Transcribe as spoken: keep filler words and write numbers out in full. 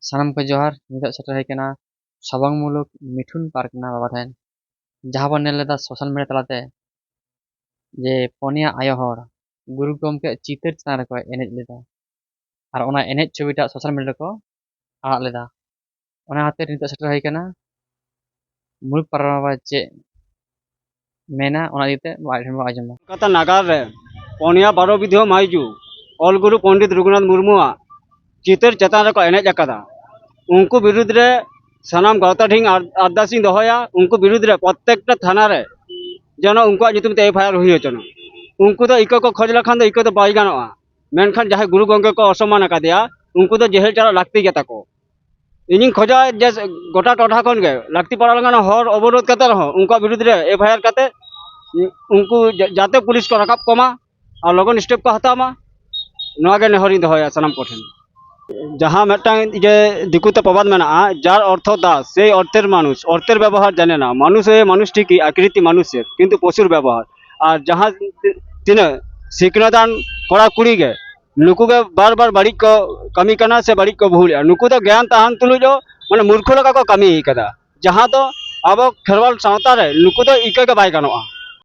ᱥᱟᱱᱟᱢ ᱠᱚ ᱡᱚᱦᱟᱨ᱾ ᱱᱤᱛᱚᱜ ᱥᱮᱴᱮᱨ ᱦᱩᱭ ᱠᱟᱱᱟ ᱥᱟᱵᱟᱝ ᱢᱩᱞᱩᱠ ᱢᱤᱴᱷᱩᱱ ᱯᱟᱨᱠ ᱨᱮᱱᱟᱜ ᱵᱟᱵᱟ ᱴᱷᱮᱱ, ᱡᱟᱦᱟᱸ ᱵᱚᱱ ᱧᱮᱞ ᱞᱮᱫᱟ ᱥᱳᱥᱟᱞ ᱢᱤᱰᱤᱭᱟ ᱛᱟᱞᱟᱛᱮ ᱡᱮ ᱯᱚᱱᱭᱟ ᱟᱭᱳ ᱦᱚᱲ ᱜᱩᱨᱩ ᱜᱚᱢᱠᱮ ᱪᱤᱛᱟᱹᱨ ᱪᱮᱛᱟᱱ ᱨᱮᱠᱚ ᱮᱱᱮᱡ ᱞᱮᱫᱟ, ᱟᱨ ᱚᱱᱟ ᱮᱱᱮᱡ ᱪᱷᱚᱵᱤᱴᱟᱜ ᱥᱳᱥᱟᱞ ᱢᱤᱰᱤᱭᱟ ᱨᱮᱠᱚ ᱟᱲᱟᱜ ᱞᱮᱫᱟ᱾ ᱚᱱᱟ ᱠᱷᱟᱹᱛᱤᱨ ᱱᱤᱛᱚᱜ ᱥᱮᱴᱮᱨ ᱦᱩᱭ ᱠᱟᱱᱟ ᱢᱩᱞᱩᱠ ᱯᱟᱨᱠ ᱨᱮ ᱵᱟᱵᱟ ᱪᱮᱫ ᱢᱮᱱᱟ, ᱚᱱᱟ ᱤᱫᱤ ᱠᱟᱛᱮ ᱟᱡ ᱴᱷᱮᱱ ᱵᱚᱱ ᱟᱸᱡᱚᱢᱟ᱾ ᱠᱚᱞᱠᱟᱛᱟ ᱱᱟᱜᱟᱨ ᱨᱮ ᱯᱚᱱᱭᱟ ᱵᱟᱨᱚ ᱵᱤᱫᱷᱤᱭᱚ ᱢᱟᱹᱭᱡᱩ ᱚᱞ ᱜᱩᱨᱩ ᱯᱚᱱᱰᱤᱛ ᱨᱚᱜᱷᱩᱱᱟᱛᱷ ᱢᱩᱨᱢᱩᱣᱟᱜ ᱪᱤᱛᱟᱹᱨ ᱪᱮᱛᱟᱱ ᱨᱮᱠᱚ ᱮᱱᱮᱡ ᱟᱠᱟᱫᱟ᱾ ᱩᱱᱠᱩ ᱵᱤᱨᱩᱫᱽ ᱨᱮ ᱥᱟᱱᱟᱢ ᱜᱟᱶᱛᱟ ᱴᱷᱮᱱ ᱟᱨ-, ᱟᱨᱫᱟᱥ ᱤᱧ ᱫᱚᱦᱚᱭᱟ, ᱩᱱᱠᱩ ᱵᱤᱨᱩᱫᱽ ᱨᱮ ᱯᱨᱚᱛᱛᱮᱠᱴᱟ ᱛᱷᱟᱱᱟ ᱨᱮ ᱡᱮᱱᱚ ᱩᱱᱠᱩᱣᱟᱜ ᱧᱩᱛᱩᱢ ᱛᱮ ᱮᱯᱷ ᱟᱭ ᱟᱨ ᱦᱩᱭ ᱦᱚᱪᱚᱱᱟ᱾ ᱩᱱᱠᱩ ᱫᱚ ᱤᱠᱟᱹ ᱠᱚ ᱠᱷᱚᱡᱽ ᱞᱮᱠᱷᱟᱱ ᱫᱚ ᱤᱠᱟᱹ ᱫᱚ ᱵᱟᱭ ᱜᱟᱱᱚᱜᱼᱟ, ᱢᱮᱱᱠᱷᱟᱱ ᱡᱟᱦᱟᱸᱭ ᱜᱩᱨᱩ ᱜᱚᱢᱠᱮ ᱠᱚ ᱚᱥᱚᱢᱢᱟᱱ ᱟᱠᱟᱫᱮᱭᱟ, ᱩᱱᱠᱩ ᱫᱚ ᱡᱮᱦᱮᱞ ᱪᱟᱞᱟᱜ ᱞᱟᱹᱠᱛᱤ ᱜᱮᱛᱟ ᱠᱚ᱾ ᱤᱧᱤᱧ ᱠᱷᱚᱡᱚᱜᱼᱟ ᱡᱮ ᱜᱚᱴᱟ ᱴᱚᱴᱷᱟ ᱠᱷᱚᱱ ᱜᱮ ᱞᱟᱹᱠᱛᱤ ᱯᱟᱲᱟᱣ ᱞᱮᱱᱠᱷᱟᱱ ᱦᱚᱨ ᱚᱵᱚᱨᱳᱫᱷ ᱠᱟᱛᱮ ᱨᱮᱦᱚᱸ ᱩᱱᱠᱩᱣᱟᱜ ᱵᱤᱨᱩᱫᱽ ᱨᱮ ᱮᱯᱷ ᱟᱭ ᱟᱨ ᱠᱟᱛᱮ ᱩᱱᱠᱩ ᱡᱟ-, ᱡᱟᱛᱮ ᱯᱩᱞᱤᱥ ᱠᱚ ᱨᱟᱠᱟᱵ ᱠᱚᱢᱟ ᱟᱨ ᱞᱚᱜᱚᱱ ᱥᱴᱮᱯ ᱠᱚ ᱦᱟᱛᱟᱣ ᱢᱟ, ᱱᱚᱣᱟ ᱜᱮ ᱱᱮᱦᱚᱨᱤᱧ ᱫᱚᱦᱚᱭᱟ ᱥᱟᱱᱟᱢ ᱠᱚᱴᱷᱮᱱ᱾ ᱡᱟᱦᱟᱸ ᱢᱤᱫᱴᱟᱝ ᱡᱮ ᱫᱤᱠᱩ ᱛᱮ ᱯᱨᱚᱵᱟᱫ ᱢᱮᱱᱟᱜᱼᱟ, "যার অর্থ দাস, সেই অর্থের মানুষ, অর্থের ব্যবহার জানে না, মানুষ হয়ে মানুষ ঠিকই, আকৃতি মানুষের, কিন্তু পশুর ব্যবহার।" ᱟᱨ ᱡᱟᱦᱟᱸ ᱛᱤᱱᱟᱹᱜ ᱥᱤᱠᱷᱱᱟᱹᱛᱟᱱ ᱠᱚᱲᱟ ᱠᱩᱲᱤ ᱜᱮ ᱱᱩᱠᱩ ᱜᱮ ᱵᱟᱨ ᱵᱟᱨ ᱵᱟᱹᱲᱤᱡ ᱠᱚ ᱠᱟᱹᱢᱤ ᱠᱟᱱᱟ ᱥᱮ ᱵᱟᱹᱲᱤᱡ ᱠᱚ ᱵᱷᱩᱞᱮᱜᱼᱟ᱾ ᱱᱩᱠᱩ ᱫᱚ ᱜᱮᱭᱟᱱ ᱛᱟᱦᱮᱱ ᱛᱩᱞᱩᱡ ᱦᱚᱸ ᱢᱟᱱᱮ ᱢᱩᱨᱠᱷᱚ ᱞᱮᱠᱟ ᱠᱚ ᱠᱟᱹᱢᱤ ᱠᱟᱫᱟ, ᱡᱟᱦᱟᱸ ᱫᱚ ᱟᱵᱚ ᱠᱷᱮᱨᱣᱟᱞ ᱥᱟᱶᱛᱟ ᱨᱮ ᱱᱩᱠᱩ ᱫᱚ ᱤᱠᱟᱹ ᱜᱮ ᱵᱟᱭ ᱜᱟᱱᱚᱜᱼᱟ᱾